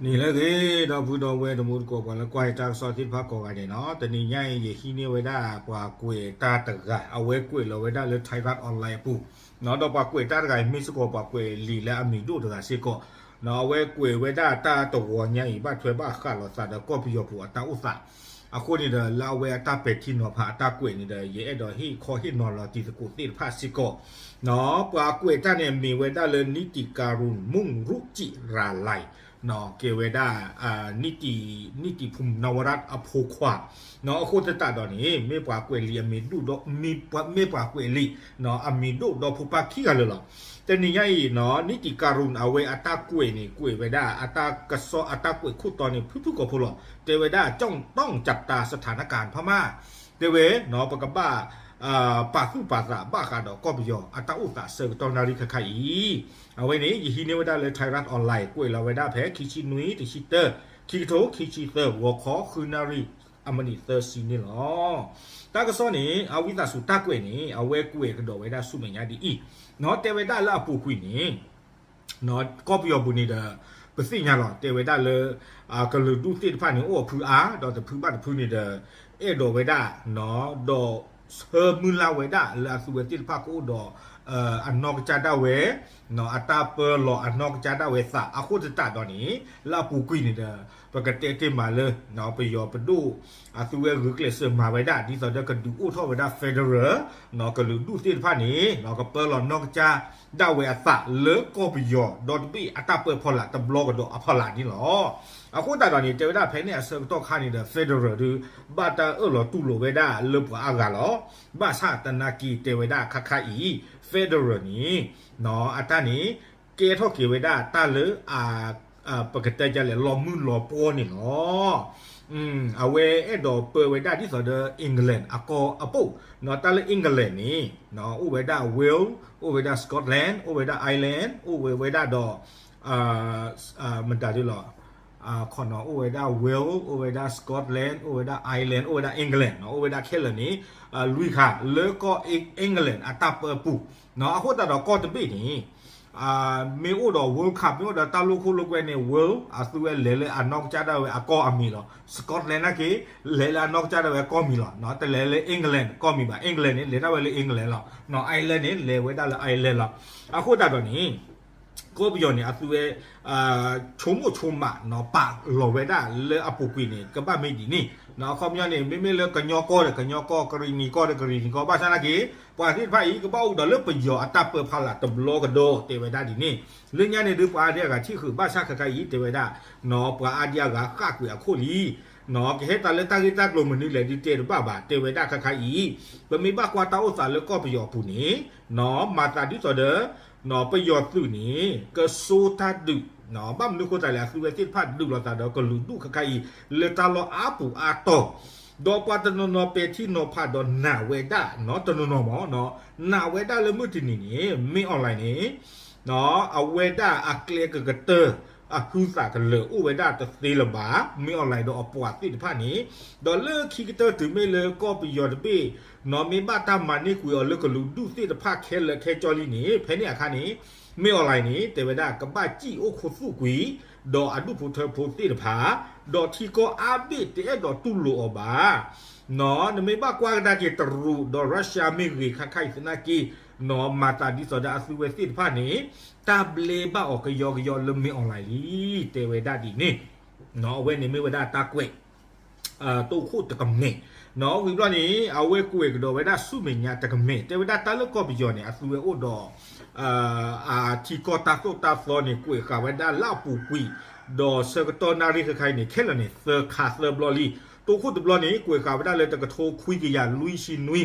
န့ၣ်လၢအဂ့ၤ ဒီပုၢ်ဒီဝဲၢ်တံၤသကိး ပှၤလၢကွၢ်ယတၢ်ကစီၣ်သ့ၣ်တဖၣ်ကိးဂၤဒဲးနီၤ, တနံၤညါအံၤ ယဟံးန့ၢ်ဝဲဒၣ်ပှၤကွဲးတၢ်တဂၤ, အဝဲကွဲးလီၤဝဲဒၣ်လၢ Thairath Online အပူၤ, ဒီးပှၤကွဲးတၢ်တဂၤအံၤ မ့ၢ်စ့ၢ်ကီးပှၤကွဲးလံာ်လၢအမံၤဒိၣ်တဂၤစ့ၢ်ကီး, အဝဲကွဲးဝဲဒၣ်တၢ်တဝီၤညါအံၤ ဘၣ်ထွဲဘၣ်ဃးလိာ်သးဒီးကီၢ်ပယီၤပူၤအတၢ်အိၣ်သး, အဃိန့ၣ်ဒီး လၢအဝဲအတၢ်ပဲာ်ထံနီၤဖးအတၢ်ကွဲးန့ၣ်ဒီး ယအဲၣ်ဒိးဟ့ၣ်ခီဟ့ၣ်နီၤလီၤတံၤသကိးသ့ၣ်တဖၣ်စ့ၢ်ကီး ပှၤကွဲးတၢ်န့ၣ်မ့ၢ်ဝဲဒၣ်လၢ Nitikarun Mongrujitralai, ကဲဝဲဒၣ် Niti, Niti Phumnawarat အဖိခွါ, အဃိသတးဒီးန့ၣ် မ့ၢ်ပှၤကွဲးလံာ်အမံၤဒိၣ်ဒီး, မ့ၢ်ပှၤကွဲးလံာ်အမံၤဒိၣ်ဒီဖုပၢ်ခံဂၤလၢာ်လီၤ. တနံၤညါအံၤနီၤ Nitikarun အဝဲအတၢ်ကွဲးန့ၣ် ကွဲးဝဲဒၣ် အတၢ်ကစီၣ်အတၢ်ကွဲးခိၣ်တီန့ၣ် ဖုၣ်ဖုၣ်ကိာ်ဖိလီၤ. တဲဝဲဒၣ် ကၠီၣ်တီၣ်ကၠၢပ်တၢ်စထၣ်နကၣ်ဖးမး, တဲဝဲ ပကဘၣ် ပာ်သူၣ်ပာ်သးဘၣ်ဃးဒီးကီၢ်ပယီၤအတၢ်အိၣ်သးဆၢကတီၢ်နၣ်ရံၣ်ခဲခါအံၤ, အဝဲန့ၣ် ယဟံးန့ၢ်ဝဲဒၣ်လၢ Thairath Online ကွဲးလီၤဝဲဒၣ်ဖဲခံဆံနွံ တဆံတၢ ခံကထိခံဆံသၢ ဂီၤခီဃုနၣ်ရံၣ် အမံးနံးသၢဆံန့ၣ်လီၤ. တၢ်ကစီၣ်န့ၣ် အဝံသးစူၤတၢ်ကွဲးန့ၣ် အဝဲကွဲးကဒီးဝဲဒၣ်ဆူမဲာ်ညါဒ်အံၤ, တဲဝဲဒၣ်လၢအပူၤကွံာ်န့ၣ် ကီၢ်ပယီၤပူၤန့ၣ်ဒီး ပသ့ၣ်ညါလီၤ တဲဝဲဒၣ်လၢ ကလုာ်ဒူၣ်သ့ၣ်တဖၣ်န့ၣ် အိၣ်အဖုအါ ဒီးတဖုဘၣ်တဖုန့ၣ်ဒီး အဲၣ်ဒိးဝဲဒၣ် ဒီးဆၢမုၢ်လၢ်ဝဲဒၣ်လၢအသုဝဲသ့ၣ်တဖၣ်ကအိၣ်ဒီး အနီၢ်ကစၢ်ဒၣ်ဝဲ အတၢ်ပၢလီၤအနီၢ်ကစၢ်ဒၣ်ဝဲသး အဃိသတးဒီးန့ၣ် လၢအပူၤကွံာ်န့ၣ်ဒီး ပကတဲတ့ၢ်မးလၢ ပယီၤပဒိၣ် အသုဝဲဂုာ်ကျဲးစၢးမၤဝဲဒၣ် ဒ်သိးဒီးကဒုးအိၣ်ထီၣ်ဝဲဒၣ် federal ကလုာ်ဒူၣ်သ့ၣ်တဖၣ်န့ၣ် ကပၢလီၤနီၢ်ကစၢ်ဒၣ်ဝဲအသးလၢကီၢ်ပယီၤဒီတဘ့ၣ်အတၢ်ပၢဖီလာ်တဘျီကဒီးအဖီလာ်န့ၣ်လီၤ. အဃိသတးဒီးန့ၣ် တဲဝဲဒၣ်ဖဲန့ၣ်အဆၢကတီၢ်ခါန့ၣ်ဒီး federal ဒီး ဘၣ်တၢ်အၢၣ်လီၤတူၢ်လိာ်ဝဲဒၣ်လၢပှၤအါဂၤလီၤ. ဘၣ်ဆၣ်သနာ်က့တဲဝဲဒၣ်ခါခါအံၤ federal န့ၣ် အတၢ်န့ၣ် ကဲထီၣ်က့ၤဝဲဒၣ်တၢ်လၢ ပကတဲဒ်လဲၣ် လီၤမုၢ်လီၤပှီၢ်န့ၣ်လီၤ. အဝဲအဲၣ်ဒိးပၢဝဲဒၣ်ဒ်သိးဒီး England အကီၢ်အပူၤ, တၢ်လၢ England န့ၣ် အိၣ်ဝဲဒၣ် Wales, အိၣ်ဝဲဒၣ် Scotland, အိၣ်ဝဲဒၣ် Ireland, အိၣ်ဝဲဝဲဒၣ်ဒီး မတၤဒ်လီၤ ခီနီၤ အိၣ်ဝဲဒၣ် Wales, အိၣ်ဝဲဒၣ် Scotland, အိၣ်ဝဲဒၣ် Ireland, အိၣ်ဝဲဒၣ် England, အိၣ်ဝဲဒၣ်ခဲလၢာ်န့ၣ် လွံၢ်ခါ လၢကီၢ် England အတၢ်ပၢပူၤ, အဃိသတးဒီးကီၢ်တဘ့ၣ်န့ၣ် မ့ၢ်အိၣ်ဒီး World Cup မ့ၢ်အိၣ်ဒီးတၢ်လိၣ်ခိၣ်လိၣ်ကွဲန့ၣ် World အသုဝဲလဲၤလၢအနီၢ်ကစၢ်ဒၣ်ဝဲအကီၢ်အမံၤလီၤ. Scotland နာ်က့ လဲၤလၢအနီၢ်ကစၢ်ဒၣ်ဝဲအကီၢ်မံၤလီၤ. တလဲၤလၢ England ကီၢ်မံၤဘၣ်. England န့ၣ် လဲၤတၢ်ဝဲလၢ England လီၤ. Ireland န့ၣ် လဲၤဝဲဒၣ်လၢ Ireland လီၤ. အဃိသတးဒီးန့ၣ် ကီၢ်ပယီၤန့ၣ် အသုဝဲ ဆိကမိၣ်ဆိကမး ပာ်လီၤဝဲဒၣ်လၢအပူၤကွံာ်န့ၣ် ကဘၣ်မ့ၢ်ဒ်န့ၣ် အခီပညီန့ၣ် မ့မ့ၢ်လၢကညီကီၢ်ဒီးကညီကီၢ်, ကရံၣ်နံၤကီၢ်ဒီးကရံၣ်နံၤကီၢ်, ဘၣ်ဆၣ်နာ်က့ ပှၤသ့ၣ်တဖၣ်အံၤ ကဘၣ်အိၣ်ဒီးလၢပယီၤအတၢ်ပၢဖီလာ်တဘျီကဒီး တဲဝဲဒၣ်ဒ်န့ၣ်. လၢညါန့ၣ်ဒုး ပှၤအါဒံအါဂၤထံၣ်ဃုာ် ဘၣ်ဆၣ်ခဲခါအံၤ တဲဝဲဒၣ် ပှၤအါဒံအါဂၤဃၣ်ကွံာ်အခိၣ်လံ ကဟဲသးလၢတၢ်ဂ့ၢ်တၢ်ကျိၤမနုၤလဲၣ်ဒုးတဲတဘၣ်ဘၣ် တဲဝဲဒၣ်ခဲခါအံၤ, ပမ့ၢ်ဘၣ်ကွၢ်တၢ်အိၣ်သးလၢကီၢ်ပယီၤအပူၤန့ၣ် မၤသးဒ်သိးဒီး ပယီၤသုးန့ၣ် ကစိတၢ်ဒုး, ဘၣ်မနုၤဃိသတးလဲၣ် အသုဝဲသ့ၣ်တဖၣ်ဒုးလိာ်သးဒီးကလုာ်ဒူၣ်ခဲခါအံၤ လၢတၢ်လီၢ်အါပူၤအါတီၤ, ဒီးပှၤတနီၤနီၤပဲာ်ထံနီၤဖးဒီးနာ်ဝဲဒၣ် တနီၤနီၤမ့ၢ် နာ်ဝဲဒၣ်လၢမုၢ်တနံၤန့ၣ် မ့ၢ် online န့ၣ် အဝဲဒၣ်အကျဲကကတၢၢ် အဟုသးကလၢာ်အိၣ်ဝဲဒၣ်တသ့လၢၤဘၣ် မ့ၢ် online ဒီးအပှၤသ့ၣ်တဖၣ်န့ၣ်, ဒီးလၢခံကတၢၢ်တုၤမ့ၢ်လၢကီၢ်ပယီၤတဘ့ၣ် မ့ၢ်ဘၣ်တၢ်မၤန့ၢ်ကွံာ်အီၤလၢကလုာ်ဒူၣ်သ့ၣ်တဖၣ်ခဲလၢာ်ခဲကၠီလံန့ၣ် ဖဲန့ၣ်အခါန့ၣ် မ့ၢ် online န့ၣ် တဲဝဲဒၣ်ကဘၣ်စံၣ်အိၣ်ခူသူၣ်ကွံာ် ဒီးအဒူၣ်ဖိထၢဖိသ့ၣ်တဖၣ်, ဒီးထံကီၢ်အါဘ့ၣ်တအဲၣ်ဒိးတူၢ်လိာ်အီၤဘၣ် နမ့ၢ်ဘၣ်ကွၢ်ကဒါက့ၤတရူးဒီး Russia မ့ၢ်ဂ့ၤခါခါအံၤသနာ်က့ မၤသးဒ်သိးဒီးအသုဝဲသ့ၣ်တဖၣ်န့ၣ် တၢ်ဘျဲဘၣ်အီၤကယီကယီလၢမ့ၢ် online လံ တဲဝဲဒၣ်ဒ်န့ၣ်. အဝဲန့ၣ်မ့ၢ်ဝဲဒၣ်တၢ်ကွဲး တိခိၣ်တကမဲာ်, ဝံၤဘျီန့ၣ် အဝဲကွဲးကဒီးဝဲဒၣ်ဆူမဲာ်ညါတကမဲာ် တဲဝဲဒၣ်တၢ်လၢကီၢ်ပယီၤန့ၣ် အသုဝဲအိၣ်ဒီး အထံကီၢ်တၢ်သိၣ်တၢ်သီန့ၣ် ကွဲးဃာ်ဝဲဒၣ်လၢအပူၤကွံာ် ဒီးဆၢကတီၢ်နၣ်ရံၣ်ခဲခါအံၤန့ၣ် ခဲလၢာ်န့ၣ် သၢခါသၢဘျီလံ. တိခိၣ်တဘျီန့ၣ် ကွဲးဃာ်ဝဲဒၣ်လၢတကထိခွံကယၤလွံၢ်ဆံနွံ,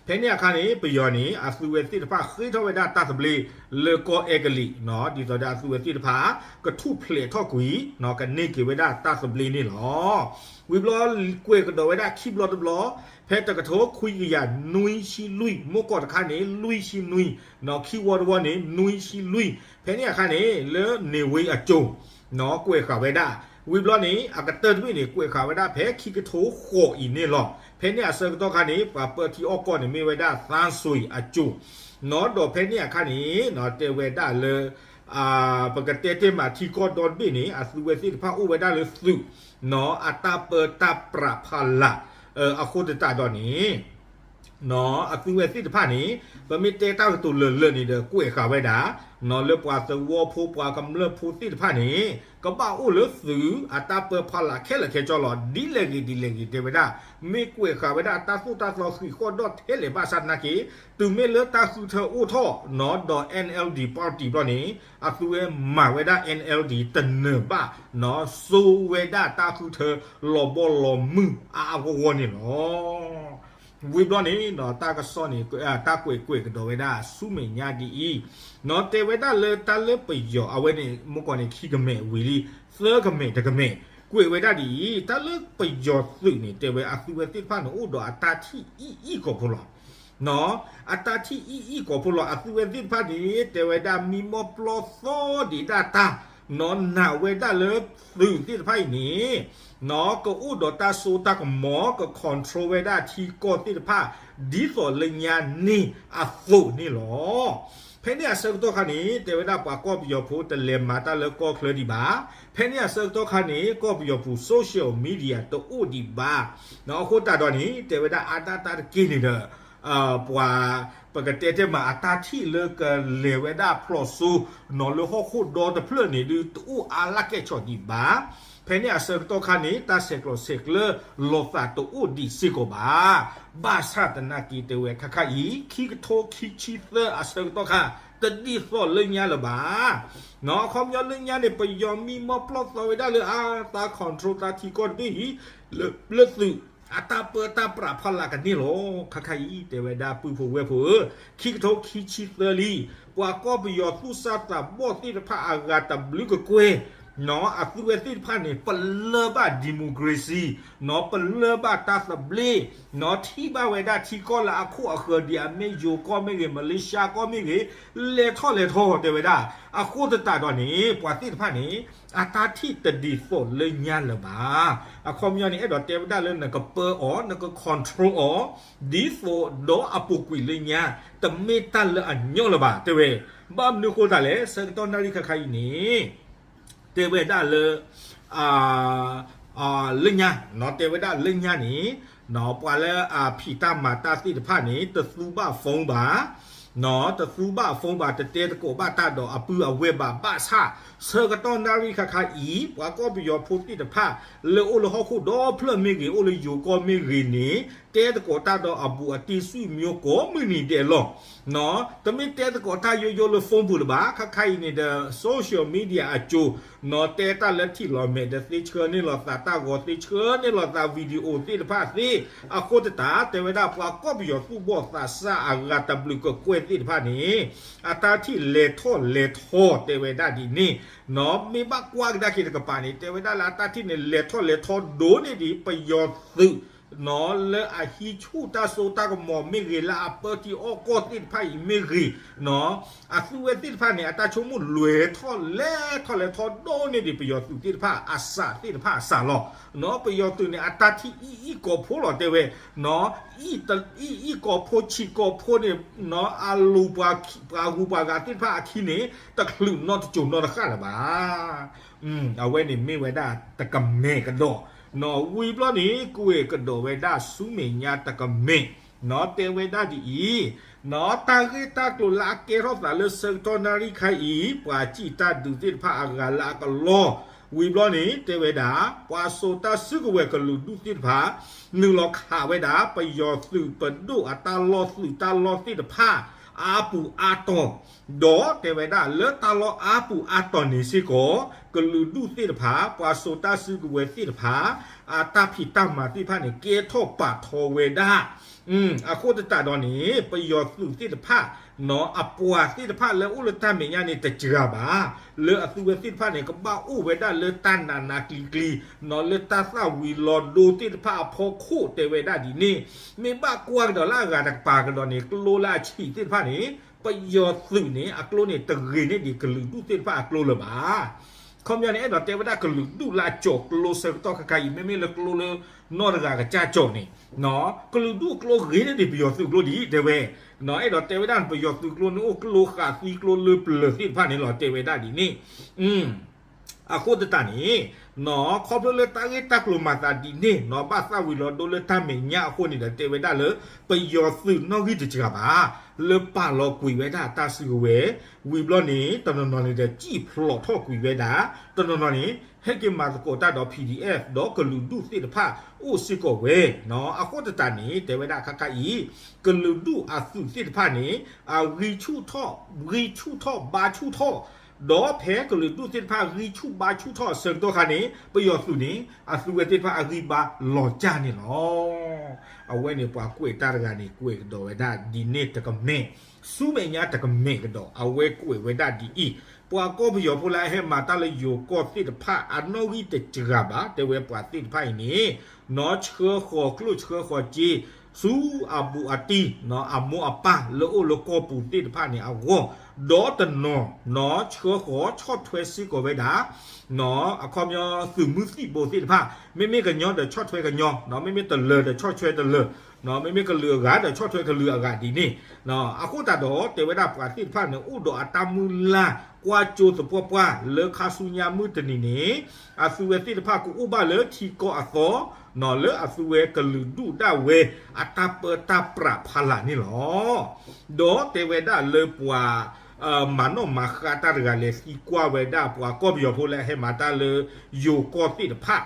ဖဲန့ၣ်အခါန့ၣ် ပယီၤန့ၣ် အသုဝဲသ့ၣ်တဖၣ်ဃ့ထီၣ်ဝဲဒၣ်တၢ်သဘျ့လၢကီၢ်အဲကလံး ဒ်သိးဒီးအသုဝဲသ့ၣ်တဖၣ် ကထူၣ်ဖျဲးထီၣ်ကွံာ် ကန့ၢ်က့ၤဝဲဒၣ်တၢ်သဘျ့န့ၣ်လီၤ. ဝံၤဘျီကွဲးကဒီးဝဲဒၣ်ခံဘျီတဘျီ, ဖဲတကထိခွံကယၤနွံဆံလွံၢ် မိၢ်ကီၢ်တခါန့ၣ် လွံၢ်ဆံနွံ, ခံဝီတဝီန့ၣ် နွံဆံလွံၢ်, ဖဲန့ၣ်အခါန့ၣ် လၢ Niue အစိၤ ကွဲးဃာ်ဝဲဒၣ်, ဝံၤဘျီန့ၣ် အကတၢၢ်တဘ့ၣ်န့ၣ် ကွဲးဃာ်ဝဲဒၣ်ဖဲခံကထိဃိးအံၤန့ၣ်လီၤ. ဖဲန့ၣ်အဆၢကတီၢ်ခါန့ၣ် ပှၤပၢထံအီၣ်ကီၢ်န့ၣ်မ့ၢ်ဝဲဒၣ် သန်းဆွေ အစိၤ, ဒီးဖဲန့ၣ်အခါန့ၣ် တဲဝဲဒၣ်လၢ ပကတဲတ့ၢ်မးထံကီၢ်ဒီတဘ့ၣ်န့ၣ် အသုဝဲသ့ၣ်တဖၣ်အိၣ်ဝဲဒၣ်လၢသုး နီၢ် အတၢ်ပၢတၢ်ပြးဖီလာ် အဃိသတးဒီးန့ၣ် နီၢ် အသုဝဲသ့ၣ်တဖၣ်န့ၣ် ပမ့ၢ်တဲတၢ်ကတိၤလၢာ်လၢာ်န့ၣ်ဒီး ကွဲးဃာ်ဝဲဒၣ် နီၢ် လၢပှၤသဝီဖိ ပှၤကမျၢၢ်ဖိသ့ၣ်တဖၣ်န့ၣ် ကဘၣ်အိၣ်လၢသုးအတၢ်ပၢဖီလာ်ခဲလၢာ်ခဲဆ့လီၤ. ဒ်လဲၣ်ဂ့ၤဒ်လဲၣ်ဂ့ၤ တဲဝဲဒၣ် မ့ၢ်ကွဲးဃာ်ဝဲဒၣ်တၢ်သိၣ်တၢ်သီဃံးဃီၣ်ဒီၣ်ထဲလဲၣ်ဘၣ်ဆၣ်သနာ်က့ တုၤမ့ၢ်လၢတၢ်ဃုထၢအိၣ်ထီၣ် နီၢ် ဒီး NLD party ဘျီန့ၣ် အသုဝဲမၤဝဲဒၣ် NLD တနၢၤဘၣ် နီၢ် စိဝဲဒၣ်တၢ်ဃုထၢလီၤဘီလီၤမုၢ်အါအါဂီၢ်ဂီၢ်န့ၣ်လီၤ. ဝံၤဘျီန့ၣ် နီၢ် တၢ်ကစီၣ်န့ၣ် တၢ်ကွဲးကွဲးကဒီးဝဲဒၣ်ဆူမဲာ်ညါဒ်အံၤ နီၢ် တဲဝဲဒၣ်လၢတၢ်လၢပယီၤအဝဲန့ၣ် မ့ၢ်ကီးန့ၣ် ခံကမဲာ်ဝံၤလံ သၢကမဲာ်တကမဲာ် ကွဲးဝဲဒၣ်ဒ်အံၤ တၢ်လၢပယီၤသုးန့ၣ် တဲဝဲအသုဝဲသ့ၣ်တဖၣ်န့ၣ် အိၣ်ဒီးအတၢ်ထံၣ်အံၣ်အံၣ်ကိာ်ဖိလီၤ. နီၢ် အတၢ်ထံၣ်အံၣ်အံၣ်ကိာ်ဖိလီၤ. အသုဝဲသ့ၣ်တဖၣ်န့ၣ် တဲဝဲဒၣ်မံမီၢ်ပျီသီဒံးဒၣ်တၢ် နီၢ် နာ်ဝဲဒၣ်လၢသုးသ့ၣ်တဖၣ်အံၤန့ၣ် နီၢ် ကအိၣ်ဒီးတၢ်စိတၢ်ကမီၤ က control ဝဲဒၣ်ထံကီၢ်သ့ၣ်တဖၣ် ဒ်သိးလၢညါန့ၣ်အသိးန့ၣ်လီၤ. ဖဲန့ၣ်အဆၢကတီၢ်ခါန့ၣ် တဲဝဲဒၣ်ပှၤကီၢ်ပယီၤဖိတလဲၤမၤတၢ်လၢကီၢ်ချၢဒံးဘၣ်. ဖဲန့ၣ်အဆၢကတီၢ်ခါန့ၣ် ကီၢ်ပယီၤပူၤ social media တအိၣ်ဒံးဘၣ်. နီၢ် အဃိသတးဒီးန့ၣ် တဲဝဲဒၣ်အါဒၣ်တၢ်တက့ၢ်န့ၣ်ဒီး ပှၤ ပကတဲတ့ၢ်မးအတၢ်ထံၣ်လၢကလဲၤဝဲဒၣ်ဖျိးစိ နီၢ် လၢဟီၣ်ခိၣ်ဒီတဖျၢၣ်န့ၣ်ဒုး တအိၣ်အါလၢကဲၣ်ဆိးဒံးဘၣ်. ဖဲန့ၣ်အဆၢကတီၢ်ခါန့ၣ် တၢ်ဆဲးကျိးဆဲးကျၢလိာ်သးတအိၣ်ဒံးစ့ၢ်ကီးဘၣ်. ဘၣ်ဆၣ်သနာ်က့ တဲဝဲခါခါအံၤ ခံကထိခံဆံသၢအဆၢကတီၢ်ခါ တဒ်သိးလၢညါလၢၤဘၣ်. နီၢ် အခီပညီလၢညါန့ၣ် ပယီၤမံမီၢ်ပျီသီဝဲဒၣ်လၢအါ သး control သးထံကီၢ်တဘ့ၣ်အံၤ လၢသုး အတၢ်ပၢတၢ်ပြးဖီလာ်ကန့ၢ်လီၤ. ခါခါအံၤ တဲဝဲဒၣ်ပုၢ်ဖိဝဲၢ်ဖိဧၢ, ခံကထိခံဆံသၢလံ, ပှၤကီၢ်ပယီၤသူၣ်စၢ်သးဘီၣ်သ့ၣ်တဖၣ်အဂၤတဘျုးကကွဲၢ်, နီၢ် အသုဝဲသ့ၣ်တဖၣ်န့ၣ် ပလၢၢ်ဘၣ် democracy, နီၢ် ပလၢၢ်ဘၣ်တၢ်သဘျ့, နီၢ် ထံၣ်ဘၣ်ဝဲဒၣ်ထံကီၢ်လၢအခိၣ်အဃၢၤဒံးအမ့ၢ်ယိၤကီၢ်မ့ၢ်ဂ့ၤ, မလ့ၡါကီၢ်မ့ၢ်ဂ့ၤ, လဲၤထီၣ်လဲၤထီ တဲဝဲဒၣ်. အဃိသတးဒီးန့ၣ် ပှၤသ့ၣ်တဖၣ်န့ၣ် အတၢ်ထံၣ်တဒ်သိးလၢညါလၢၤဘၣ်. အခီပညီန့ၣ် အဲၣ်ဒိးတဲဝဲဒၣ်လၢနကပၢအီၤ, နက control အီၤ, ဒ်သိးဒီးအပူၤကွံာ်လၢညါ တမ့ၢ်တၢ်လၢအညီလၢၤဘၣ် တဲဝဲ. ဘၣ်မနုၤဃိသတးလဲၣ်, ဆၢကတီၢ်နၣ်ရံၣ်ခါခါအံၤန့ၣ် တဲဝဲဒၣ်လၢ လၢညါ, နီၢ် တဲဝဲဒၣ်လၢညါန့ၣ် နီၢ် ပှၤလၢအဖံးတၢ်မၤတၢ်သ့ၣ်တဖၣ်န့ၣ် တသူဘၣ် phone ဘၣ်, နီၢ် တသူဘၣ် phone ဘၣ်, တတဲသကိးဘၣ်တၢ်ဒီးအပုၢ်အဝဲၢ်ဘၣ်. ဘၣ်ဆၣ် ဆၢကတီၢ်နၣ်ရံၣ်ခါခါအံၤ ပှၤကီၢ်ပယီၤဖိသ့ၣ်တဖၣ် လၢအိၣ်လၢဟီၣ်ခိၣ်ဒီဖျၢၣ်မ့ၢ်ဂ့ၤ, အိၣ်လၢယိၤကီၢ်မ့ၢ်ဂ့ၤန့ၣ် တဲသကိးတၢ်ဒီးအဘူးအတံၢ် ဆွေမျိုး ကိးမုၢ်နံၤဒဲးလီၤ. နီၢ် တမ့ၢ်တဲသကိးတၢ်ယိယိလၢ phone ပူၤလၢၤဘၣ်. ခါခါအံၤန့ၣ်ဒီး social media အစိၤ, နီၢ် တဲတၢ်လၢထံၣ်လီၤမဲာ်ဒီးသ့ဆှၢန့ၢ်လိာ်သးတၢ်ဂီၤ, သ့ဆှၢန့ၢ်လိာ်သး video သ့ၣ်တဖၣ်သ့. အဃိသတး တဲဝဲဒၣ် ပှၤကီၢ်ပယီၤသူၣ်ဘီၣ်သးစၢ်အဂၤတဘျုးကကွဲၢ်သ့ၣ်တဖၣ်န့ၣ် အတၢ်ထံၣ်လဲၤထီၣ်လဲၤထီ တဲဝဲဒၣ်ဒ်န့ၣ်, နီၢ် မ့ၢ်ဘၣ်ကွၢ်ကဒါက့ၤတကပၤန့ၣ် တဲဝဲဒၣ်လၢအတၢ်ထံၣ်န့ၣ် လဲၤထီၣ်လဲၤထီဒိၣ်န့ၢ်ဒံးပယီၤသုး, နီၢ် လၢအဟံးဆူၣ်တၢ်စိတၢ်ကမီၤမ့ၢ်ဂ့ၤ, လၢအပၢထံအီၣ်ကီၢ်သ့ၣ်တဖၣ်အံၤမ့ၢ်ဂ့ၤ, နီၢ် အသုဝဲသ့ၣ်တဖၣ်န့ၣ် အတၢ်ဆိကမိၣ်လဲၤထီၣ်လဲၤထီၣ်လဲၤထီဒိၣ်န့ၢ်ဒံးပယီၤသုးသ့ၣ်တဖၣ်အစးသ့ၣ်တဖၣ်အစးလီၤ. နီၢ် ပယီၤသုးန့ၣ် အတၢ်ထံၣ်အံၣ်အံၣ်ကိာ်ဖိလီၤ တဲဝဲ, နီၢ် အံၣ်အံၣ်ကိာ်ဖိဆံးကိာ်ဖိန့ၣ်, နီၢ် အလူၤပှၤဂုၤပှၤဂၤသ့ၣ်တဖၣ်အခံန့ၣ် တချုးနီတစိၤနီတဃၣ်လၢၤဘၣ်. အဝဲန့ၣ်မ့ၢ်ဝဲဒၣ်တကမဲာ်ကဒီး, နီၢ် ဝံၤဘျီန့ၣ် ကွဲးကဒီးဝဲဒၣ်ဆူမဲာ်ညါတကမဲာ်, နီၢ် တဲဝဲဒၣ်ဒ်အံၤ, နီၢ် တၢ်ဂ့ၢ်တၢ်ကျိၤလၢအကဲထီၣ်သးလၢဆၢကတီၢ်နၣ်ရံၣ်ခါအံၤ ပှၤစံၣ်တၢ်ဒုးသ့ၣ်တဖၣ်အဂၤလၢအကလီ, ဝံၤဘျီန့ၣ် တဲဝဲဒၣ် ပှၤစိာ်တၢ်စုကဝဲၤကလုာ်ဒူၣ်သ့ၣ်တဖၣ် နုာ်လီၤခးဝဲဒၣ် ပယီၤသုးပဒိၣ်အတၢ်လီၢ်သုးတၢ်လီၢ်သ့ၣ်တဖၣ် အါပူၤအါတီၤ, ဒီးတဲဝဲဒၣ်လၢတၢ်လီၢ်အါပူၤအါတီၤန့ၣ်စ့ၢ်ကီး ကလုာ်ဒူၣ်သ့ၣ်တဖၣ် ပှၤစိာ်တၢ်စုကဝဲၤသ့ၣ်တဖၣ် အတၢ်ဖံးတၢ်မၤသ့ၣ်တဖၣ်န့ၣ် ကဲထီၣ်ပာ်ထီဝဲဒၣ်. အဃိသတးဒီးန့ၣ် ပယီၤသုးသ့ၣ်တဖၣ် နီၢ် အပှၤသ့ၣ်တဖၣ်လၢအိၣ်လၢတၢ်မဲာ်ညါန့ၣ် တစှၤဘၣ်. လၢအသုဝဲသ့ၣ်တဖၣ်န့ၣ် ကဘၣ်အိၣ်ဝဲဒၣ်လၢတၢ်နးနးကျံၤကျံၤ, နီၢ် လၢတၢ်သၣ်ဝံၤလီၤဒိသ့ၣ်တဖၣ်အဖီခိၣ် တဲဝဲဒၣ်ဒ်န့ၣ်. မ့ၢ်ဘၣ်ကွၢ်ကဒီးလၢအဂၤတကပၤကဒီးန့ၣ် ကျိလၢအဆံးသ့ၣ်တဖၣ်န့ၣ် ပယီၤသုးန့ၣ် အကျိန့ၣ် တဂ့ၤန့ၢ်ဒံးကလုာ်ဒူၣ်သ့ၣ်တဖၣ်အကျိလၢၤဘၣ်. ခီပညီန့ၣ် အဲၣ်ဒိးတဲဝဲဒၣ်ကလုာ်ဒူၣ်လၢအကၠီၤကျိဆၢကတီၢ်ခဲခါအံၤ မ့မ့ၢ်လၢကျိလၢနီၢ်တဂၤကစၢ်ကၠီၤန့ၣ် ကလုာ်ဒူၣ်ကျိဂ့ၤန့ၢ်ဒံးပယီၤသုးကျိဒံး တဲဝဲ, အဲၣ်ဒိးတဲဝဲဒၣ်န့ၣ် ပယီၤသုးကျိန့ၣ်အိၣ်ကျိဃာ်သံကျိလၢပျၢၤသ့ၣ်တဖၣ်န့ၣ်လီၤ တဲဝဲဒၣ်ဒ်န့ၣ် အဃိသတးန့ၣ် ခီဖျိလၢတၢ်ဂ့ၢ်တၢ်ကျိၤမၤသးဒ်န့ၣ်နီၤ ဘၣ်သးဝံၤလီၤဒိလၢတၢ်မဲာ်ညါအဃိန့ၣ်ဒီး တဲဝဲဒၣ်လၢ ပယီၤသုးနီၣ်ဂံၢ်တစှၤဘၣ် လၢပာ်လီၤကွံာ်ဝဲဒၣ်တၢ်စုကဝဲၤ ဝံၤဘျီန့ၣ် တနီၤနီၤန့ၣ်ဒီး စံၣ်ဖျိးထီၣ်ကွံာ်ဝဲဒၣ် တနီၤနီၤန့ၣ် ဟဲက့ၤမၤသကိးတၢ်ဒီး PDF ဒီးကလုာ်ဒူၣ်သ့ၣ်တဖၣ်အိၣ်စ့ၢ်ကီးဝဲနီၤ အဃိသတးန့ၣ် တဲဝဲဒၣ်ခါခါအံၤ ကလုာ်ဒူၣ်အသုးသ့ၣ်တဖၣ်န့ၣ် အဂံၢ်ဆူၣ်ထီၣ် ဂံၢ်ဆူၣ်ထီၣ်ဘါဆူၣ်ထီၣ် ဒီးဖဲကလုာ်ဒူၣ်သ့ၣ်တဖၣ်ဂံၢ်ဆူၣ်ဘါဆူၣ်ထီၣ်အဆၢကတီၢ်ခါန့ၣ် ပယီၤသုးန့ၣ် အသုဝဲသ့ၣ်တဖၣ်အဂံၢ်ဘါလီၤကၢ်န့ၣ်လီၤ. အဝဲန့ၣ်ပှၤကွဲးတၢ်တဂၤန့ၣ် ကွဲးကဒီးဝဲဒၣ်ဒ်န့ၣ်တကမဲာ်, ဆူမဲာ်ညါတကမဲာ်ကဒီး အဝဲကွဲးဝဲဒၣ်ဒ်အံၤ, ပှၤကီၢ်ပယီၤဖိလၢအဟဲမၤတၢ်လၢယိၤကီၢ်သ့ၣ်တဖၣ် အနီၣ်ဂံၢ်တစှၤဘၣ် တဲဝဲပှၤသ့ၣ်တဖၣ်အံၤန့ၣ် နီၢ်ဆှၢဃီၤကျိၣ်ဆှၢဃီၤစ့ ဆူအဘူးအတံၢ် အမိၢ်အပၢ်လၢအိၣ်လၢကီၢ်ပူၤသ့ၣ်တဖၣ်န့ၣ်အဂီၢ်, ဒီးတနီၤ နီၢ်ဆှၢဃီၤဆီၣ်ထွဲစ့ၢ်ကီးဝဲဒၣ် အခီပညီသုးမုၢ်သံၣ်ဘိသ့ၣ်တဖၣ် မ့မ့ၢ်ကညီဒီးဆီၣ်ထွဲကညီ, မ့မ့ၢ်တလၢၤဒီးဆီၣ်ထွဲတလၢၤ, မ့မ့ၢ်ကလုာ်အဂၤဒီးဆီၣ်ထွဲကလုာ်အဂၤဒ်န့ၣ်, အဃိသတးဒီး တဲဝဲဒၣ်ပှၤသ့ၣ်တဖၣ်န့ၣ် အိၣ်ဒီးအတၢ်မုၢ်လၢ် ကွၢ်ကၠိသပှၢ်ပှၢ်လၢခါဆူညါမုၢ်တနံၤန့ၣ် အသုဝဲသ့ၣ်တဖၣ်ကအိၣ်ဘၣ်လၢထံကီၢ်အသီ လၢအသုဝဲကလုာ်ဒူၣ်ဒၣ်ဝဲအတၢ်ပၢတၢ်ပြးဖးလာ်န့ၣ်လီၤ. ဒီးတဲဝဲဒၣ်လၢပှၤ မၤနီၣ်မၤဃါတၢ်တဂၤလဲၤသံကွၢ်ဝဲဒၣ်ပှၤကီၢ်ပယီၤဖိလၢအဟဲမၤတၢ်လၢယိၤကီၢ်သ့ၣ်တဖၣ်,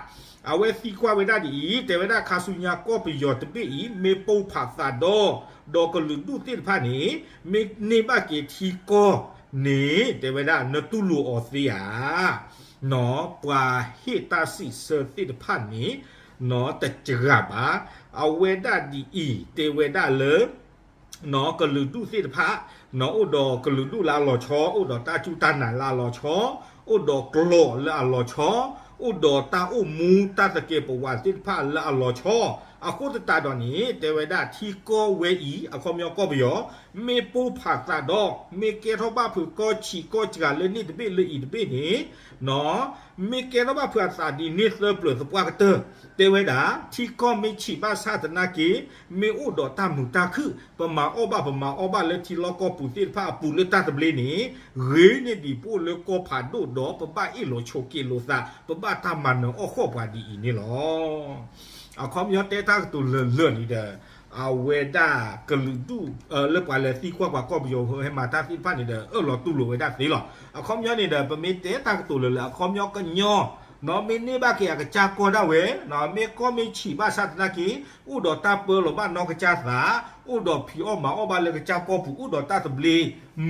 အဝဲသံကွၢ်ဝဲဒၣ်ဒ်အံၤ, တဲဝဲဒၣ်ခါဆူညါကီၢ်ပယီၤတဘ့ၣ်အံၤ မ့ၢ်ပိၢ်ဖးသးဒီး ဒီးကလုာ်ဒူၣ်သ့ၣ်တဖၣ်န့ၣ် မ့ၢ်န့ၢ်ဘၣ်က့ၤထံကီၢ်န့ၣ် တဲဝဲဒၣ်နတူၢ်လိာ်အီၤသ့ဧါ ပှၤဟ့ၣ်တၢ်စံးဆၢသ့ၣ်တဖၣ်န့ၣ် တစှၤဘၣ်. အဝဲဒၣ်ဒ်အံၤ တဲဝဲဒၣ်လၢ ကလုာ်ဒူၣ်သ့ၣ်တဖၣ် အိၣ်ဒီးကလုာ်ဒူၣ်လၢအလီၤဆီ, အိၣ်ဒီးတၢ်စူၢ်တၢ်နာ်လၢအလီၤဆီ, အိၣ်ဒီးကျိာ်လၢအလီၤဆီ, အိၣ်ဒီးတၢ်အိၣ်မူတၢ်သကဲးပဝးသ့ၣ်တဖၣ်လၢအလီၤဆီ, အဃိသတးဒီးန့ၣ် တဲဝဲဒၣ်ထံကီၢ်ဝဲအံၤ အခီပညီကီၢ်ပယီၤ မ့ၢ်ပိၢ်ဖးသးဒီး မ့ၢ်ကဲထီၣ်ဘၣ်ဖုးကီၢ်ဆံးကီၢ်စှၤလၢန့ၣ်တဘ့ၣ်လၢအံၤတဘ့ၣ်န့ၣ် မ့ၢ်ကဲထီၣ်ဘၣ်ဖုးအသးဒ်န့ၣ်သၢပျၢၤသပှၢ်ကတၢၢ်, တဲဝဲဒၣ် ထံကီၢ်မ့ၢ်ဆံးဘၣ်ဆၣ်သနာ်က့ မ့ၢ်အိၣ်ဒီးတၢ်မုာ်တၢ်ခုၣ်, ပမၤအီၣ်ဘၣ်ပမၤအီၣ်ဘၣ်လၢထံလီၢ်ကီၢ်ပူၤသ့ၣ်တဖၣ်အပူၤလၢတၢ်သဘျ့န့ၣ် ဂ့ၤန့ၢ်ဒံးပအိၣ်လၢကီၢ်ဖးဒိၣ်ဒီး ပဘၣ်အ့ၣ်လိာ်ဆိးက့လိာ်သး, ပဘၣ်တၢ်မၤနၢၤအီၣ်ဃီၣ်ပှၤဒ်အံၤန့ၣ်လီၤ. အခီပညီတဲတၢ်ကတိၤလၢာ်လၢာ်န့ၣ်ဒီး အဝဲဒၣ်ကလုာ်ဒူၣ် လၢပှၤလဲၤသံကွၢ်ပှၤကီၢ်ပယီၤဟဲမၤတၢ်သ့ၣ်တဖၣ်န့ၣ်ဒီး အၢၣ်လီၤတူၢ်လိာ်ဝဲဒၣ်သ့လီၤ. အခီပညီန့ၣ်ဒီး ပမ့ၢ်တဲတၢ်ကတိၤလၢာ်လၢာ် အခီပညီကညီ နီၢ်မ့ၢ်န့ၢ်ဘၣ်က့ၤအကစၢ်ကီၢ်ဒၣ်ဝဲ, မ့ၢ်ကီၢ်မ့ၢ်ဆံးဘၣ်ဆၣ်သနာ်က့ အိၣ်ဒီးတၢ်ပၢလီၤဘၣ်နီၢ်ကစၢ်သး, အိၣ်ဒီးဖံးအီၣ်မၤအီၣ်ဘၣ်လၢကစၢ်ကီၢ်ပူၤ အိၣ်ဒီးတၢ်သဘျ့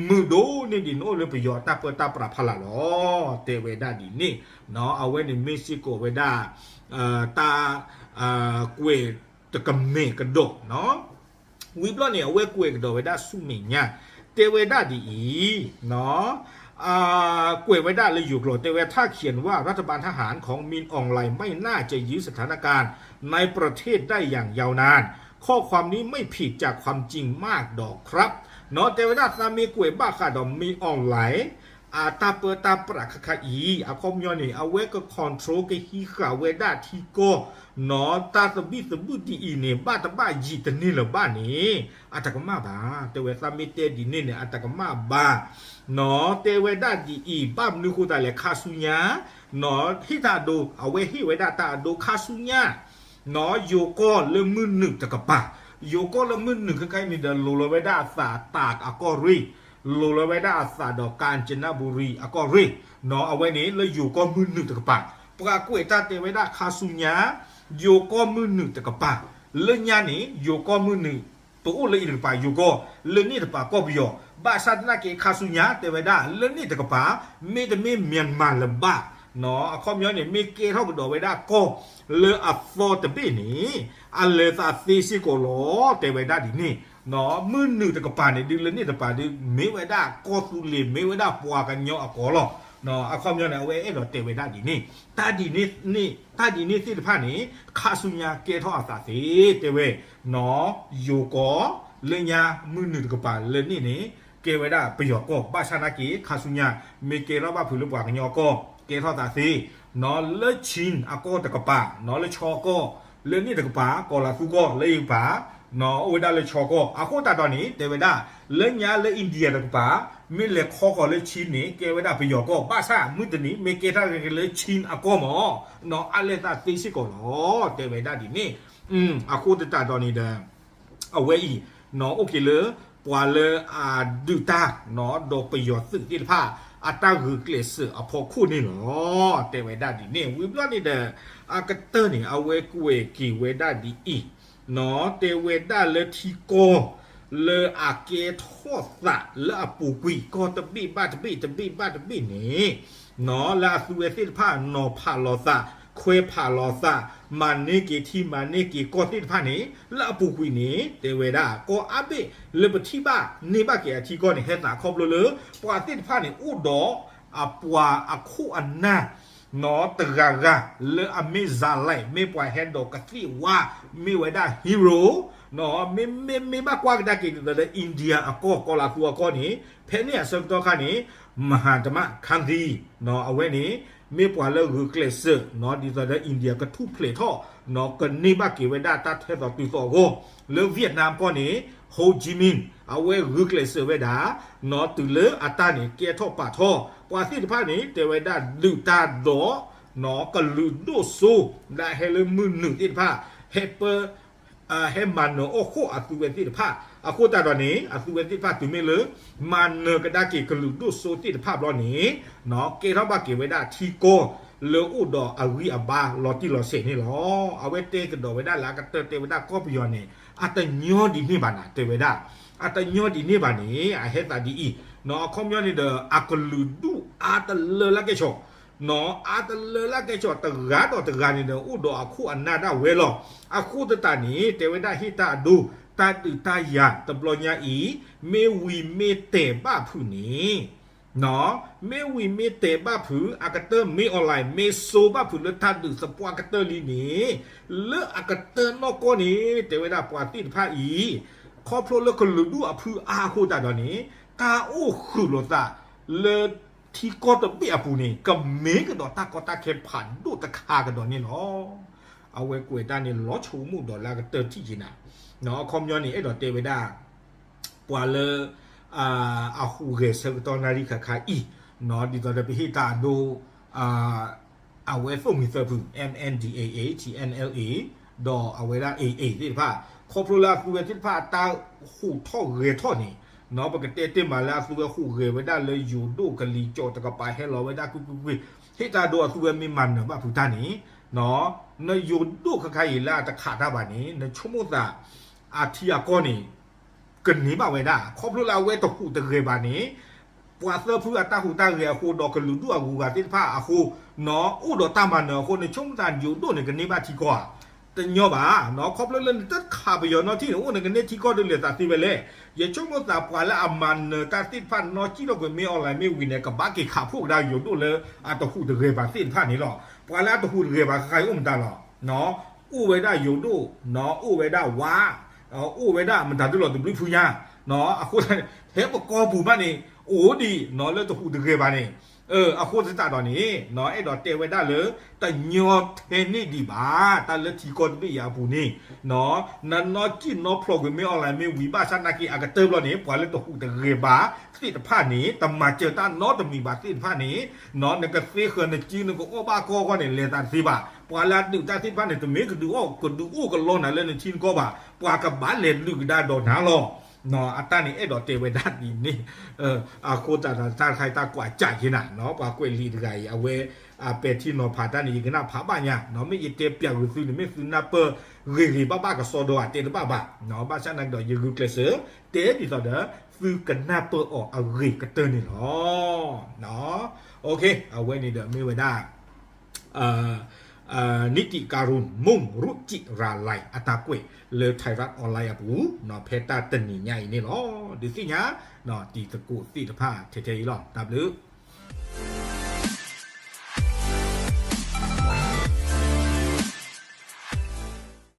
မုာ်ဒိၣ်န့ၢ်ဒံးနအိၣ်လၢပယီၤအတၢ်ပၢတၢ်ပြးဖးလာ်လီၤ. တဲဝဲဒၣ်ဒ်န့ၣ်, အဝဲန့ၣ်မ့ၢ်စ့ၢ်ကီးဝဲဒၣ် တၢ် ကွဲးတကမဲာ်ကဒီး ဝံၤဘျီန့ၣ် အဝဲကွဲးကဒီးဝဲဒၣ်ဆူမဲာ်ညါ တဲဝဲဒၣ်ဒ်အံၤ, ကွဲးဝဲဒၣ်လၢယိၤကျိာ် တဲဝဲ ถ้าเขียนว่ารัฐบาลทหารของมินอองหลายไม่น่าจะยื้อสถานการณ์ในประเทศได้อย่างยาวนาน ข้อความนี้ไม่ผิดจากความจริงมากดอกครับ နီၢ်တဲဝဲဒၣ်သးမ့ၢ်ကွဲးဘၣ်ဃးဒီး မင်းအောင်လှိုင် အတၢ်ပၢတၢ်ပြးခါခါအံၤ အခီပညီန့ၣ် အဝဲက control ကဟံးဃာ်ဝဲဒၣ်ထံကီၢ် နီၢ်တၢ်သဘံၣ်သဘုၣ်ဒ်အံၤန့ၣ် ဘၣ်တဘၣ်ယံာ်တန့ၢ်လၢၤဘၣ်န့ၣ် အတကမၣ်ဘၣ်. တဲဝဲသးမ့ၢ်တဲဒ်န့ၣ်န့ၣ် အတကမၣ်ဘၣ်. နီၢ်တဲဝဲဒၣ်ဒ်အံၤ ဘၣ်မနုၤဃိသတးလဲၣ် ခါဆူညါ နီၢ်ဟ့ၣ်တၢ်အဒိ အဝဲဟ့ၣ်ဝဲဒၣ်တၢ်အဒိ ခါဆူညါ နီၢ်ယိၤကီၢ်လၢမုၢ်နုာ်တကပၤ, ယိၤကီၢ်လၢမုၢ်နုာ်ခဲခါအံၤန့ၣ်ဒီး လိၤလီၤဝဲဒၣ်အသးတးအကီၢ်ရ့ၣ်, လိၤလီၤဝဲဒၣ်အသးဒီး ကၣ်စနဘူရံအကီၢ်ရ့ၣ်, နီၢ်အဝဲန့ၣ်လၢယိၤကီၢ်မုၢ်နုာ်တကပၤ, ပှၤကွဲးတၢ်တဲဝဲဒၣ်ခါဆူညါ ယိၤကီၢ်မုၢ်နုာ်တကပၤ, လၢညါန့ၣ် ယိၤကီၢ်မုၢ်နုာ် ပအိၣ်လၢအံၤတကပၤ ယိၤကီၢ်, လၢန့ၣ်တကပၤကီၢ်ပယီၤ, ဘၣ်ဆၣ်သနာ်က့ခါဆူညါ တဲဝဲဒၣ် လၢန့ၣ်တကပၤ မ့တမ့ၢ် Myanmar လၢၤဘၣ်, နီၢ်အခီပညီန့ၣ် မ့ၢ်ကဲထီၣ်ကဒီးဝဲဒၣ်ကီၢ်လၢအသီတဘ့ၣ်န့ၣ် အလဲၤသးသ့စ့ၢ်ကီးလီၤ တဲဝဲဒၣ်ဒ်န့ၣ်, နီၢ်မုၢ်နုာ်တကပၤန့ၣ် ဒုးလၢန့ၣ်တကပၤဒုး မ့ၢ်ဝဲဒၣ်ကီၢ်သူလ့ၤ မ့ၢ်ဝဲဒၣ်ပှၤကညီအကီၢ်လီၤ. နီၢ်အခီပညီန့ၣ် အဝဲအဲၣ်ဒိးတဲဝဲဒၣ်ဒ်န့ၣ်, တၢ်ဒ်န့ၣ်သ့ၣ်တဖၣ်န့ၣ် ခါဆူညါကဲထီၣ်အသးသ့ တဲဝဲ, နီၢ်ယိၤကီၢ် လၢညါမုၢ်နုာ်တကပၤလၢန့ၣ်န့ၣ် ကဲဝဲဒၣ်ပယီၤကီၢ်, ဘၣ်ဆၣ်သနာ်က့ ခါဆူညါ မ့ၢ်ကဲထီၣ်ဘၣ်ဖုးလၢပှၤကညီကီၢ် ကဲထီၣ်သးသ့ နီၢ် လၢ Chin အကီၢ်တကပၤ နီၢ် လၢ ချီကီၢ် လၢန့ၣ်တကပၤ ကီၤလၤသူကီၢ် လၢယကပၤ နီၢ် အိၣ်ဝဲဒၣ်လၢ ချီကီၢ် အဃိသတးဒီးန့ၣ် တဲဝဲဒၣ် လၢညါလၢ India တကပၤ မ့ၢ်လဲၤခီဃီၤလၢ Chin န့ၣ် ကဲဝဲဒၣ်ပယီၤကီၢ် ဘၣ်ဆၣ်မုၢ်တနံၤ မ့ၢ်ကဲထီၣ်က့ၤလၢ Chin အကီၢ်မး နီၢ် အါလဲၢ်သးသ့စ့ၢ်ကီးလီၤ တဲဝဲဒၣ်ဒ်န့ၣ် အဃိသတးဒီးန့ၣ်ဒီး အဝဲအံၤ နီၢ် အိၣ်က့ၤလၢ ပှၤလၢအဒုးတၢ် နီၢ် ဒီးပယီၤသုးသ့ၣ်တဖၣ် အတၢ်ဂုာ်ကျဲးစၢးအဖီခိၣ်န့ၣ်လီၤ တဲဝဲဒၣ်ဒ်န့ၣ် ဝံၤဘျီန့ၣ်ဒီး အကတၢၢ်န့ၣ် အဝဲကွဲးက့ၤဝဲဒၣ်ဒ်အံၤ နီၢ် တဲဝဲဒၣ်လၢထံကီၢ် လၢအကဲထီၣ်သးလၢအပူၤကွံာ် ကီၢ်တဘ့ၣ်ဘၣ်တဘ့ၣ် တဘ့ၣ်ဘၣ်တဘ့ၣ်န့ၣ် နီၢ် လၢအသုဝဲသ့ၣ်တဖၣ် နီၤဖးလီၤသး ခွဲးဖးလီၤသး မၤန့ၢ်က့ၤထံမၤန့ၢ်က့ၤကီၢ်သ့ၣ်တဖၣ်န့ၣ် လၢအပူၤကွံာ်န့ၣ် တဲဝဲဒၣ် ကီၢ်အါဘ့ၣ်လၢပထံၣ်ဘၣ်န့ၢ်ဘၣ်က့ၤအထံကီၢ်န့ၣ် ဟဲသးခီဖျိလၢ ပှၤသ့ၣ်တဖၣ်န့ၣ် အိၣ်ဒီးအပှၤအခိၣ်အနၢ် နီၢ် တဂၤဂၤ လၢအမ့ၢ် ဇာတ်လိုက် မ့ၢ်ပှၤဟဲဒိးကသ့ၣ်ဝါ မ့ၢ်ဝဲဒၣ် hero နီၢ် မ့မ့ၢ်မ့ၢ်ဘၣ်ကွၢ်ကဒါက့ၤဒ်သိးဒီး India အကီၢ် ကီၤလၤသူအကီၢ်န့ၣ် ဖဲန့ၣ်အဆၢကတီၢ်ခါန့ၣ် မဟါတမၣ် ခၣ်သံ နီၢ် အဝဲန့ၣ် မ့ၢ်ပှၤလၢဂုာ်ကျဲးစၢး နီၢ် ဒ်သိးဒီး India ကထူၣ်ဖျဲးထီၣ် နီၢ် ကန့ၢ်ဘၣ်က့ၤဝဲဒၣ်တၢ်ထဲသိးတုၤသိးအဂီၢ် လၢ Vietnam ကီၢ်န့ၣ် Ho Chi Minh အဝဲဂုာ်ကျဲးစၢးဝဲဒၣ် နီၢ် တုၤလၢအတၢ်န့ၣ် ကဲထီၣ်ပာ်ထီၣ် ပှၤသ့ၣ်တဖၣ်န့ၣ် တဲဝဲဒၣ်ဒုးတၢ်ဒီး နီၢ် ကလုာ်ဒိၣ်စိ လၢအဟဲလၢမုၢ်နုာ်သ့ၣ်တဖၣ် ဟဲပၢ ဟဲမၤနၢၤအီၣ်ဃီၣ်အသုဝဲသ့ၣ်တဖၣ် အဃိသတးဒီးန့ၣ် အသုဝဲသ့ၣ်တဖၣ်တုၤမ့ၢ်လၢ မၤနၢၤကဒါက့ၤကလုာ်ဒိၣ်စိသ့ၣ်တဖၣ်ဘျီန့ၣ် နီၢ် ကဲထီၣ်ဘၣ်က့ၤဝဲဒၣ်ထံကီၢ်လၢအိၣ်ဒီးအဂံၢ်အဘါလီၤတံၢ်လီၤဆဲးန့ၣ်လီၤ. အဝဲတဲကဒီးဝဲဒၣ်လၢအကတၢၢ်တဲဝဲဒၣ်ကီၢ်ပယီၤန့ၣ် အတညီဒ်န့ၣ်ဘၣ်နၤ တဲဝဲဒၣ် အတညီဒ်န့ၣ်ဘၣ်န့ၣ် အဟဲသးဒ်အံၤ နီၢ် အခီပညီန့ၣ်ဒီး အကလုာ်ဒူၣ်အါတလၢလၢကဲၣ်ဆိး နီၢ် အါတလၢလၢကဲၣ်ဆိး တဂၤဒီးတဂၤန့ၣ်ဒီး အိၣ်ဒီးအခိၣ်အနၢ်ဒၣ်ဝဲလီၤ. အဃိသတးန့ၣ် တဲဝဲဒၣ်ဟ့ၣ်တၢ်အဒိ တၢ်ဒုးတၢ်ယၤတဘျီညါအံၤ မ့ၢ်ဝံၤမ့ၢ်တဲာ်ဘၣ်ဖုးန့ၣ် နီၢ် မ့ၢ်ဝံၤမ့ၢ်တဲာ်ဘၣ်ဖုး အကတၢၢ်မ့ၢ် online မ့ၢ်စိဘၣ်ဖုးလၢတၢ်ဒုးသပှၢ်ကတၢၢ်လံန့ၣ် လၢအကတၢၢ်နီၢ်ကီၢ်န့ၣ် တဲဝဲဒၣ်ပှၤသ့ၣ်တဖၣ်အံၤ ခီဖျိလၢကလုာ်ဒူၣ်အဖုအါအဃိသတးဒီးန့ၣ် တၢ်အိၣ်ဃုာ်လိာ်သးလၢထံကီၢ်တဘ့ၣ်အပူၤန့ၣ် ကမ့ၢ်ကဒီးတၢ်ကီတၢ်ခဲဖးဒိၣ်တခါကဒီးန့ၣ်လီၤ. အဝဲကွဲးတၢ်န့ၣ်လီၤဆိကမိၣ်ဒီးလၢအကတၢၢ်ထံၣ်က့ၤနၤ အခီပညီန့ၣ် အဲၣ်ဒိးတဲဝဲဒၣ် ပှၤလၢ အဟူးဂဲၤဆၢကတီၢ်နၣ်ရံၣ်ခါခါအံၤ ဒ်သိးဒီးပဟ့ၣ်တၢ်အဒိ အဝဲသိၣ်မှံၤသၢဖု M N D A A T N L A ဒီးအဝဲဒၣ် A A သ့ၣ်တဖၣ် ခီဖျိလၢအသုဝဲသ့ၣ်တဖၣ်အတၢ်ဟူးထီၣ်ဂဲၤထီၣ်န့ၣ် ပကတဲတ့ၢ်မးလၢအသုဝဲဟူးဂဲၤဝဲဒၣ်လၢယိၤဒိၣ်ကလံၤကၠီၤတကပၤ ဟဲလီၤဝဲဒၣ်ကွ့ၢ်ကွ့ၢ်ကွ့ၢ် ဟ့ၣ်တၢ်ဒိအသုဝဲမ့ၢ်မၤနၢၤဘၣ်ဖုးတၢ်န့ၣ် နယိၤဒိၣ်ခါခါအံၤလၢအတခးတၢ်ဘၣ်န့ၣ် နဆိကမိၣ်သး အထံအကီၢ်န့ၣ် ကန့ၢ်ဘၣ်ဝဲဒၣ် ခီဖျိလၢအဝဲတဟူးတဂဲၤဘၣ်န့ၣ် ပှၤသၢဖုအတၢ်ဟူးတၢ်ဂဲၤအဃိ ဒီးကလုာ်ဒူၣ်အဂုၤအဂၤသ့ၣ်တဖၣ်အဃိ နီၢ် အိၣ်ဒီးတၢ်မၤနၢၤအဃိ နဆိကမိၣ်သးယိၤဒိၣ်န့ၣ် ကန့ၢ်ဘၣ်ထံကီၢ်ဧါ တညီဘၣ် နီၢ် ခီဖျိလၢနတခးပယီၤနီထံၣ်န့ၣ် အိၣ်နကန့ၢ်ထံကီၢ်ဒုးလဲၤသးသ့ဝဲလဲၣ် ယဆိကမိၣ်သးပှၤလၢအမၤနၢၤတၢ်သ့ၣ်တဖၣ်နီၢ်ကံၣ်ထီၣ်ကွံာ်မ့ၢ် online မ့ၢ်ဝံၤန့ၣ် ကဘၣ်က့ၤခးဖှိၣ်ကဒါယိၤဒိၣ်လၢအတဟူးတဂဲၤဘၣ်သ့ၣ်တဖၣ်န့ၣ်လီၤ. ပှၤလၢအတဟူးတဂဲၤဘၣ်ခါခါအံၤအိၣ်မတၤလီၤ နီၢ် အိၣ်ဝဲဒၣ်ယိၤဒိၣ် နီၢ် အိၣ်ဝဲဒၣ်ဝါ အိၣ်ဝဲဒၣ်မတၤဒုလီၤတဘျုးဖုညါ နီၢ် အဃိ ဟဲပကီၢ်ပူၤမးန့ၣ် အိၣ်ဒံး နီၢ် လၢတဟူးတဂဲၤဘၣ်န့ၣ် အဃိသတးဒီးန့ၣ် နီၢ် အဲၣ်ဒိးတဲဝဲဒၣ်လၢ တညီထဲန့ၣ်ဒံးဘၣ် တၢ်လၢထံကီၢ်တဘ့ၣ်အံၤအပူၤန့ၣ် နီၢ် နနီၢ်ကံၣ်နီၢ်ဖျိးကွံာ်မ့ၢ် online မ့ၢ်ဝံၤ ဘၣ်ဆၣ်နာ်က့အကတၢၢ်ဘျီန့ၣ် ပှၤလၢတဟူးတဂဲၤဘၣ်သ့ၣ်တဖၣ်န့ၣ် တမၤစၢၤတၢ်နီတမံၤဘၣ်သ့ၣ်တဖၣ်န့ၣ် နီၢ် နကသ့ဃၢၤနစု နကအီၣ်ဘၣ်ကီၢ်အဂီၢ်န့ၣ် လဲၤသးတသ့ဘၣ်. ပှၤလၢအဒုးတၢ်သ့ၣ်တဖၣ်န့ၣ် တမ့ၢ်ကဒုးအီၣ် ကဒုးအိၣ်ကလီနၤလၢနထံနကီၢ်ဘၣ်. ပှၤကဘၣ်လဲၤဒုးကဒါဒီးနၤလီၤ. နီၢ် အတၢ်န့ၣ်အဲၣ်ဒိးတဲဝဲဒၣ်ဒ်န့ၣ် အဃိသတးဒီးတၢ်တခါအံၤတၢ်ကွၢ်ကၢ်က့ၤနၤ နီၢ် ပှၤကွဲးလံာ်တဂၤအံၤ အဝဲ အပဲာ်ထံနီၤဖးတၢ်န့ၣ် ယကနၣ်ဖးဘၣ်ညါ နီၢ် မ့ၢ်ယတဲပျးဂုာ်သုန့ၣ် မ့ၢ်သုနၢ်ပၢၢ်ဂ့ၤဂ့ၤဘၣ်ဘၣ်ကစီဒီဧါ တဲတဘၣ်ဘၣ် နီၢ် ဘၣ်ဆၣ်နာ်က့ဒီး ယဂုာ်ကျဲးစၢး တဲဒ်သိးဒီး သုကနၢ်ပၢၢ်အီၤအဂ့ၤကတၢၢ်န့ၣ်လီၤ. အဝဲန့ၣ်ဒီးမ့ၢ်ဝဲဒၣ် นิติการุณ มุ่งรุจิราลัย အတၢ်ကွဲးလၢ ไทยรัฐออนไลน์ အပူၤ နီၢ် ဖဲတၢ်တနံၤညါအံၤန့ၣ်လီၤ. ဒုးသ့ၣ်ညါ နီၢ် တံၤသကိးသ့ၣ်တဖၣ်ထဲထဲအံၤလီၤ. တၢ်ဘျုး